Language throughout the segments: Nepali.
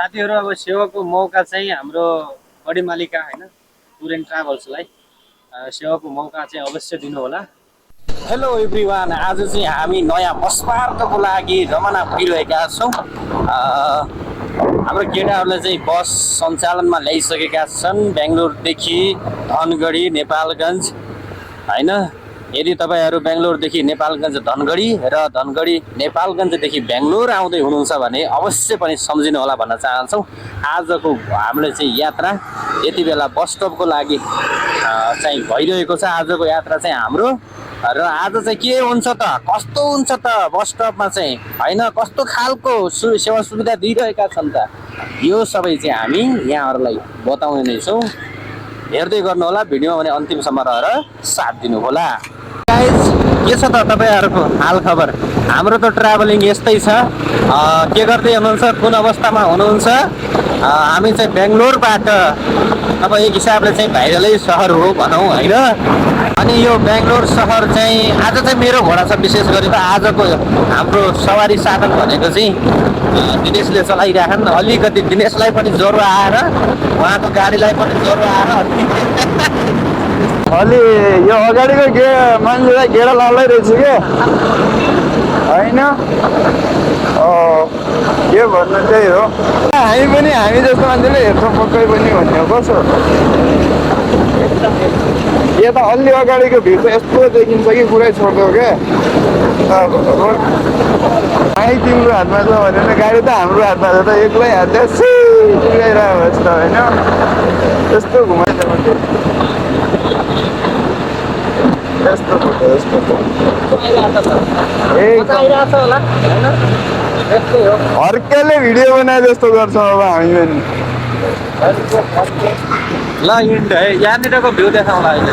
साथीहरु अब सेवाको मौका चाहिँ हाम्रो बडी मालिका हैन टुर एन्ड ट्राभल्सलाई सेवाको मौका चाहिँ अवश्य दिनु होला। हेलो एभ्रिवान, आज चाहिँ हामी नयाँ बस पार्कको लागि रवाना भइरहेका छौँ। हाम्रो केटाहरूले चाहिँ बस सञ्चालनमा ल्याइसकेका छन् बेङ्गलोरदेखि धनगढी नेपालगञ्ज हैन। यदि तपाईहरु बेङ्गलोरदेखि नेपालगञ्ज धनगढी र धनगढी नेपालगञ्जदेखि बेङ्गलोर आउँदै हुनुहुन्छ भने अवश्य पनि सम्झिनु होला भन्न चाहन्छौँ। आजको हामीले चाहिँ यात्रा यति बेला बस स्टपको लागि चाहिँ भइरहेको छ। आजको यात्रा चाहिँ हाम्रो र आज चाहिँ के हुन्छ त, कस्तो हुन्छ त बस स्टपमा चाहिँ हैन, कस्तो खालको सेवा सुविधा दिइरहेका छन् त, यो सबै चाहिँ हामी यहाँहरूलाई बताउने नै छौँ। हेर्दै गर्नु होला भिडियोमा भने अन्तिमसम्म रहेर साथ दिनु होला। गाइज के छ त तपाईहरुको हाल खबर? हाम्रो त ट्राभलिङ यस्तै छ। के गर्दै हुनुहुन्छ, कुन अवस्थामा हुनुहुन्छ? हामी चाहिँ बेङ्गलोरबाट अब एक हिसाबले चाहिँ भाइरलै सहर हो भनौँ हैन। अनि यो बेङ्गलोर सहर चाहिँ आज चाहिँ मेरो घोडा छ। विशेष गरी त आजको हाम्रो सवारी साधन भनेको चाहिँ दिनेशले चलाइराखन्। अलिकति दिनेशलाई पनि ज्वरो आएर, उहाँको गाडीलाई पनि ज्वरो आएर अलि यो अगाडिको मान्छेलाई गेडा लाउँदैरहेछु के होइन। के भन्नु त्यही हो, हामी जस्तो मान्छेले हेर्छौँ पक्कै पनि भन्ने हो। कसो यो त अलि अगाडिको भिड त यस्तो देखिन्छ कि पुरै छोड्छौ क्या। माइ तिम्रो हातमा छ भनेर गाडी त हाम्रो हातमा छ त, एक्लै हातले सिगाइरहेको छ होइन। त्यस्तो घुमाइदिएको हर्केले भिडियो बनाए जस्तो गर्छौँ अब हामी पनि। ल यहाँनिरको भ्यू देखाउँला अहिले।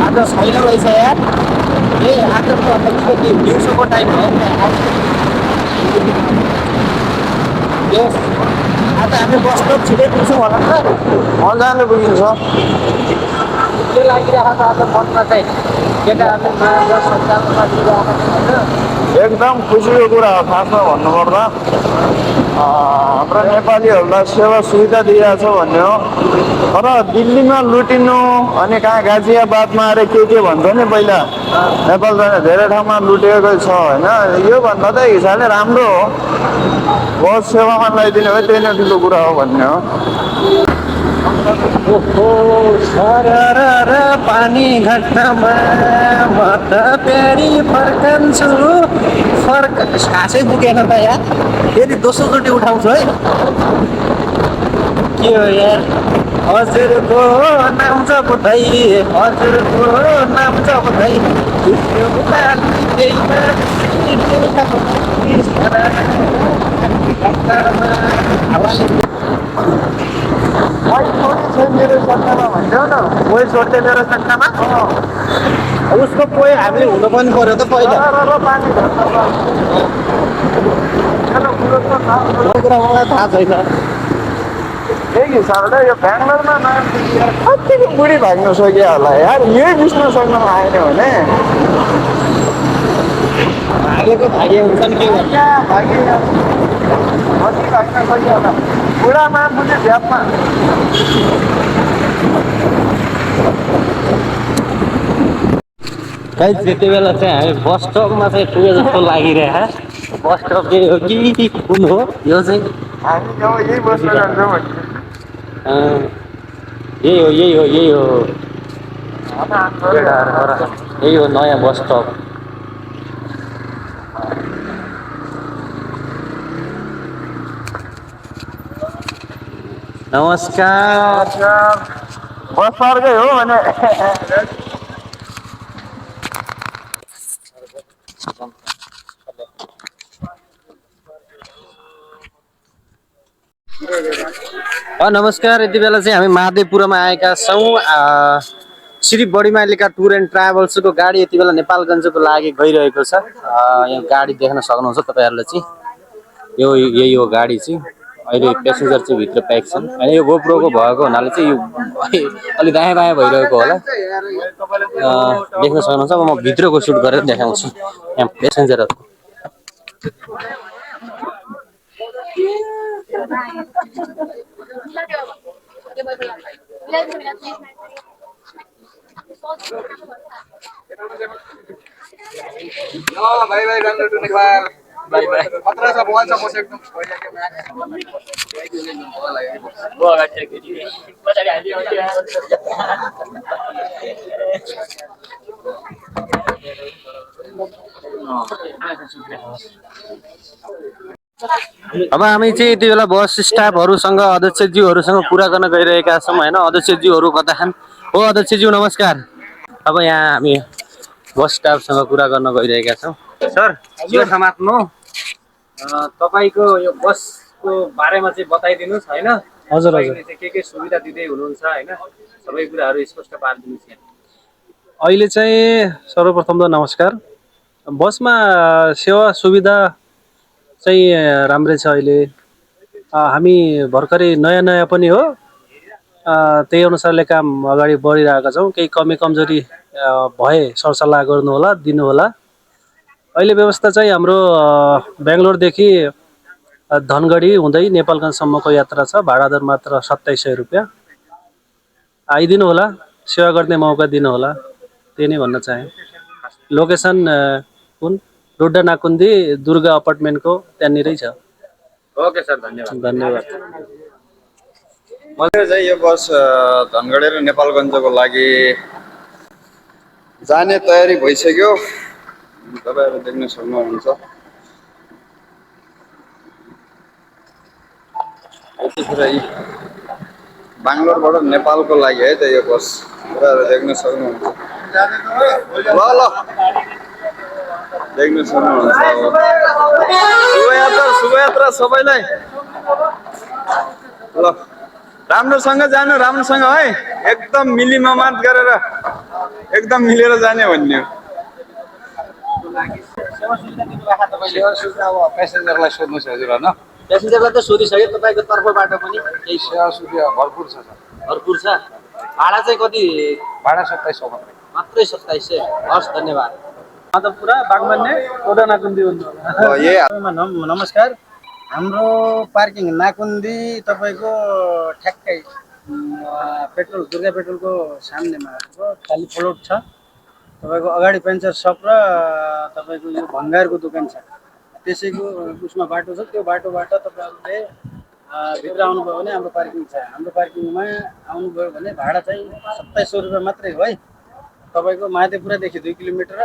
आज छैन रहेछ यार। आज अलिकति दिउँसोको टाइम हो। आज हामी बस स्टप छिटै पुग्छौँ होला त, मजाले पुगिन्छ। के लागिरहेको छ आज मनमा चाहिँ? केटाहरूले सञ्चालनमा दिइरहेको छ होइन। एकदम खुसीको कुरा हो खासमा भन्नुपर्दा। हाम्रो नेपालीहरूलाई सेवा सुविधा दिइरहेको छ भन्ने हो। तर दिल्लीमा लुटिनु अनि कहाँ गाजियाबादमा आएर के भन्छ नि, पहिला नेपाल जाने धेरै ठाउँमा लुटेको छ होइन। योभन्दा त हिसाबले राम्रो हो, बहुत सेवामा लगाइदिने हो, त्यही नै ठुलो कुरा हो भन्ने हो। ओहो सरर पानी घट्टामा म त फेरि फर्कन्छु। खासै पुगेन त यार, फेरि दोस्रोचोटि उठाउँछु है। के हो यार? हजुरको नाम छ बुधै, हजुरको नाम छ बुधै। मेरो सट्टामा भन्छौ न, कोही छोड्दै मेरो सट्टामा उसको कोही हामीले हुनु पनि पर्यो त पहिला। कुरा मलाई थाहा छैन। एक हिसाबले यो बेङ्गलोरमा कतिको बुढी भाग्न सक्यो होला यार। यही बुझ्न सक्नमा आएन भने भागेको भागे हुन्छन् के भन्छ। कति भाग्न सक्यो होला बुढा मान्छे झ्यापमा। खै त्यति बेला चाहिँ हामी बस स्टपमा चाहिँ पुगे जस्तो लागिरहेको। बस स्टप चाहिँ हो कि कुन हो यो चाहिँ? हामी जब यही बस्न जान्छौँ भने यही हो यही हो नयाँ बस स्टप। नमस्कार। बस पार्कै हो भने नमस्कार। यति बेला चाहिँ हामी महादेवपुरमा आएका छौँ। श्री बडी मालिका टुर एन्ड ट्राभल्सको गाडी यति बेला नेपालगञ्जको लागि गइरहेको छ। यहाँ गाडी देख्न सक्नुहुन्छ तपाईँहरूले चाहिँ। यही हो गाडी चाहिँ। अहिले पेसेन्जर चाहिँ भित्र प्याक छन् होइन यो गोप्रोको भएको हुनाले चाहिँ यो अलिक दायाँ बायाँ भइरहेको होला देख्न सक्नुहुन्छ म भित्रको सुट गरेर देखाउँछु यहाँ पेसेन्जरहरूको भाइ भाइ राम्रो टु नेपाल भाइ भाइ खतरा छ भन्छ म एकदम अब हामी चाहिँ यति बेला बस स्टाफहरूसँग अध्यक्षज्यूहरूसँग कुरा गर्न गइरहेका छौँ होइन अध्यक्षज्यूहरू कता छन् हो अध्यक्षज्यू नमस्कार अब यहाँ हामी बस स्टाफसँग कुरा गर्न गइरहेका छौँ सर यो समात्नु तपाईँको यो बसको बारेमा चाहिँ बताइदिनुहोस् होइन हजुर तपाईँले चाहिँ के सुविधा दिँदै हुनुहुन्छ होइन सबै कुराहरू स्पष्ट पारिदिनुहोस् यहाँ अहिले चाहिँ सर्वप्रथम त नमस्कार बसमा सेवा सुविधा चाहिँ राम्रै छ अहिले हामी भर्खरै नयाँ नयाँ पनि हो त्यही अनुसारले काम अगाडि बढिरहेका छौँ केही कमी कमजोरी भए सरसल्लाह गर्नुहोला दिनुहोला अहिले व्यवस्था चाहिँ हाम्रो बेङ्गलोरदेखि धनगढी हुँदै नेपालगञ्जसम्मको यात्रा छ भाडा दर मात्र 2700 रुपियाँ आइदिनु होला सेवा गर्ने मौका दिनुहोला त्यही नै भन्न चाहे लोकेसन कुन रोड्डा नाकुन्दी दुर्गा अपार्टमेन्टको त्यहाँनिरै छ ओके सर धन्यवाद धन्यवाद मैले चाहिँ यो बस धनगढी र नेपालगञ्जको लागि जाने तयारी भइसक्यो तपाईँहरू देख्न सक्नुहुन्छ बाङ्गलोरबाट नेपालको लागि है त यो बस तपाईँहरू देख्न सक्नुहुन्छ ल ल देख्न सक्नुहुन्छ शुभयात्रा सबैलाई ल राम्रोसँग जानु राम्रोसँग है एकदम मिलिममात गरेर एकदम मिलेर जाने भन्ने हो सेवा सुविधा अब पेसेन्जरलाई सोध्नुहोस् हजुर होइन प्यासेन्जरलाई त सोधिसक्यो तपाईँको तर्फबाट पनि केही सेवा सुविधा भरपुर छ भरपुर छ भाडा चाहिँ कति भाडा 2700 मात्रै मात्रै 2700 हस् धन्यवाद त पुरा बागमान्ने रोड्डा नाकुन्दी नमस्कार हाम्रो पार्किङ नाकुन्दी तपाईँको ठ्याक्कै पेट्रोल दुर्गा पेट्रोलको सामनेमा खाली प्लट छ तपाईँको अगाडि पेन्चर सप र तपाईँको यो भङ्गारको दोकान छ त्यसैको उसमा बाटो छ त्यो बाटोबाट तपाईँहरूले भित्र आउनुभयो भने हाम्रो पार्किङ छ हाम्रो पार्किङमा आउनुभयो भने भाडा चाहिँ 2700 रुपियाँ मात्रै हो है तपाईँको महादेवपुरादेखि 2 किलोमिटर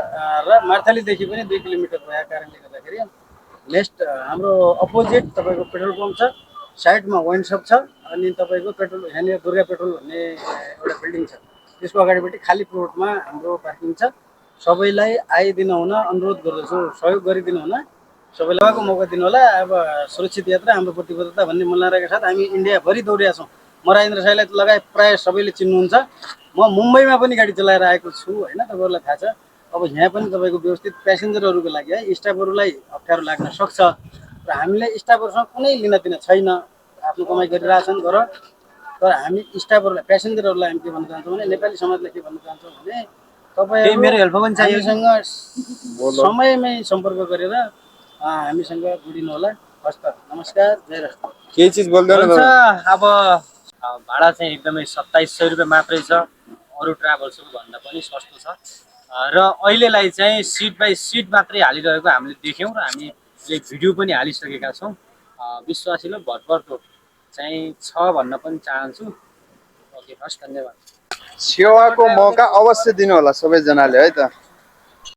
र मार्थालीदेखि पनि 2 किलोमिटर भएको कारणले गर्दाखेरि नेक्स्ट हाम्रो अपोजिट तपाईँको पेट्रोल पम्प छ साइडमा वाइन सप छ अनि तपाईँको पेट्रोल यहाँनिर दुर्गा पेट्रोल भन्ने एउटा बिल्डिङ छ त्यसको अगाडिपट्टि खाली प्लटमा हाम्रो पार्किङ छ सबैलाई आइदिनु हुन अनुरोध गर्दछु सहयोग गरिदिनु हुन सबैलाई मौका दिनु होला अब सुरक्षित यात्रा हाम्रो प्रतिबद्धता भन्ने मनारहेका साथ हामी इन्डियाभरि दौडिया छौँ म राजेन्द्र साईलाई लगायत प्रायः सबैले चिन्नुहुन्छ म मुम्बईमा पनि गाडी चलाएर आएको छु होइन तपाईँहरूलाई थाहा छ अब यहाँ पनि तपाईँको व्यवस्थित प्यासेन्जरहरूको लागि है स्टाफहरूलाई अप्ठ्यारो लाग्न सक्छ र हामीले स्टाफहरूसँग कुनै लिनदिन छैन आफ्नो कमाइ गरिरहेछन् गर तर हामी स्टाफहरूलाई प्यासेन्जरहरूलाई हामी के भन्न चाहन्छौँ भने नेपाली समाजलाई के भन्न चाहन्छौँ भने तपाईँहरू मेरो हेल्प पनि हामीसँग समयमै सम्पर्क गरेर हामीसँग जोडिनु होला हस् त नमस्कार जय राष्ट्र केही चिज बोल्दैन अब भाडा चाहिँ एकदमै 2700 रुपियाँ मात्रै छ अरू ट्राभल्सहरू भन्दा पनि सस्तो छ र अहिलेलाई चाहिँ सिट बाई सिट मात्रै हालिरहेको हामीले देख्यौँ र हामीले भिडियो पनि हालिसकेका छौँ विश्वासिलो भरपर्दो चाहिँ छ भन्न पनि चाहन्छु ओके हस् धन्यवाद सेवाको मौका अवश्य दिनु होला सबैजनाले है त